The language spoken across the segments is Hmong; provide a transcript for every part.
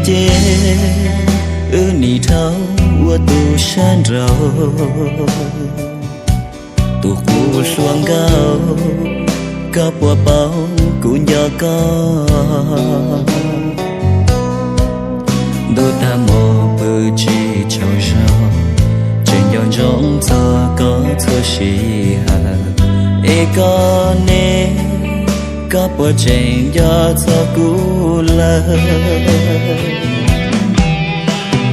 Ces wb nim dhau ua tus sab nraud, tus qub hluas nkauj, koj puas paub kuv nco koj? Ntuj tag hmo pw tsis tsaug zog, tseem nco ntsoov txog koj txhua sij hawm. Es koj ne, koj puas tseem nco txog kuv lawm?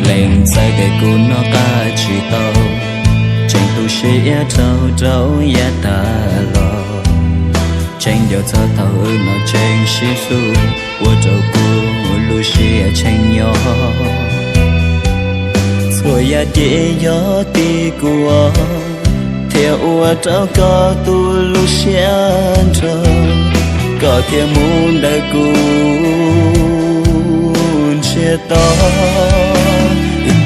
Lees txais tias kuv noj qab tsis tau, tseem tu siab dhau rau yav tas los. Tseem nco txog thaum wb no tseem sib hlub, ua rau kuv lub siab tshee nyob. Txhua yam ces yog tim kuv, thiaj ua rau koj tu lub siab nrho, koj thiaj mus ntawm kuv ntsiag to.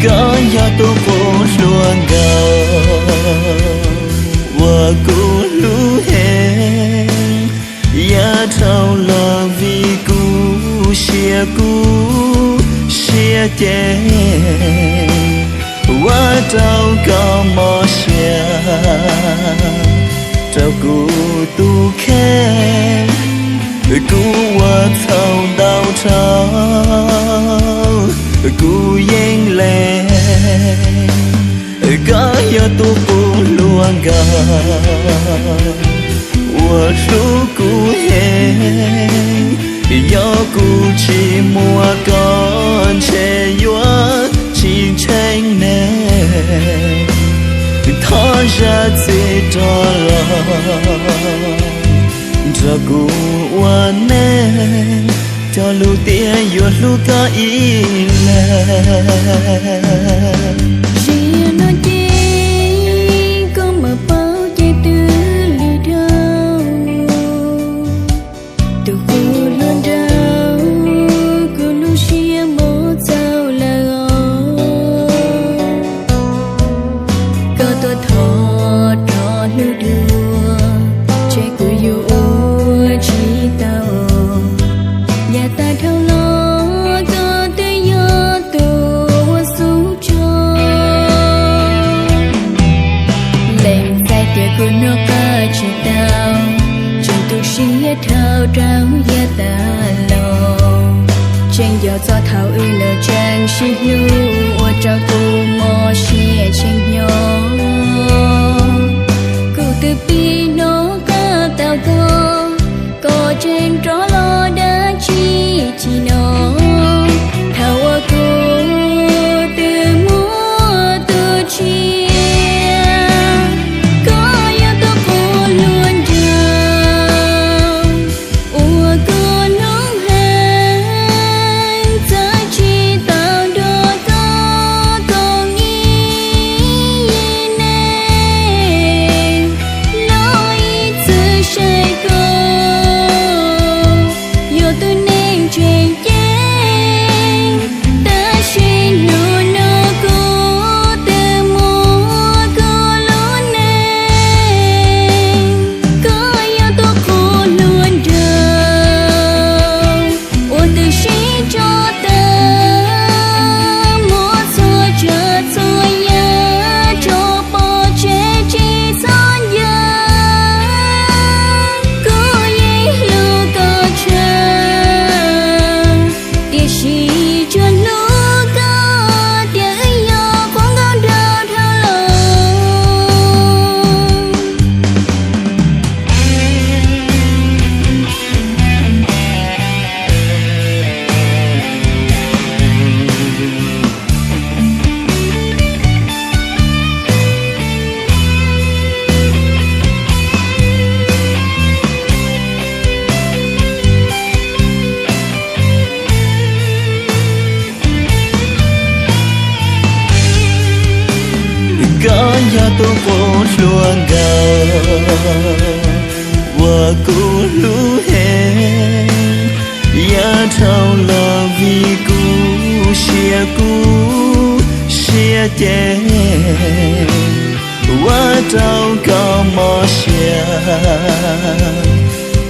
Koj yog tus qub hluas nkauj uas kuv hlub heev, yav dhau los vim kuv siab kub siab ces ua rau koj mob siab rau kuv tus kheej. Kuv ua txhaum ntau dhau, kuv yeej lees. Koj yog tus qub hluas nkauj uas hlub kuv heev, yog kuv tsis muaj koj ntshe yuav tsis ntseeg neeg. Thov zam txim rov los nrog kuv ua neej, cog lus tias yuav hlub koj ib leeg. Zaum no ces koj mam paub ces twb lig dhau, tus qub hluas nraug, kuv lub siab mob txaus lawm os. Koj tuaj thov rov hlub dua, ntshe kuv yuav ua tsis tau. Yav tag dhau los koj twb yog tus uas xub tso. Lees txais tias kuv noj qab tsis tau, tseem tu siab dhau rau yav tas los. Tseem nco txog thaum wb no tseem sib hlub, ua rau kuv mob siab tshee nyob. Kuv twb pib hnov qab tau koj, koj tseem rov los dab tsi tsis hnov. Thaum uas kuv twb muaj tus tshiab, koj yog tus qub hluas nraug uas kuv hlub heev, txawm tsis tau nrog koj koom ib yig neeg los ib txwm saib koj yog tus neeg tseem ceeb. Tab sis hnub no kuv twb muaj kuv lub neej, koj yog tus qub hluas nraug uas twb sib tso tawm, muab txhua tsav txhua yam tso pov tseg tsis txhob ncaim. Kuv yeej hlub koj tshaj, tiam sis tsuas hlub koj tias wb yog qub nkauj nraug dhau los. Koj yog tus qub hluas nkauj uas kuv hlub heev, yav dhau los vim kuv siab kub siab ces ua rau koj mob siab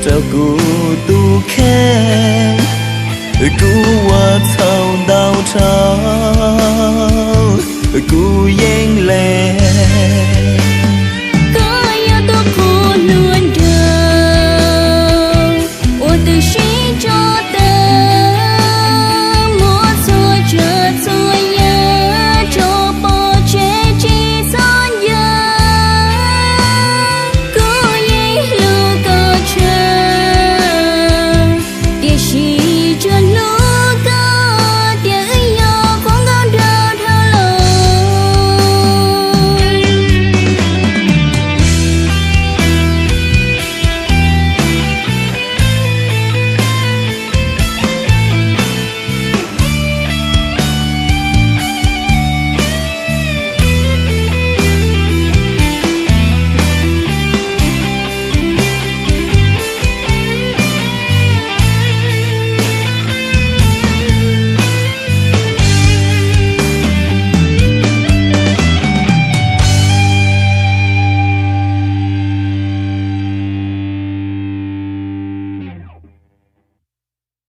rau kuv tus kheej. Kuv ua txhaum ntau dhau, kuv yeej lem.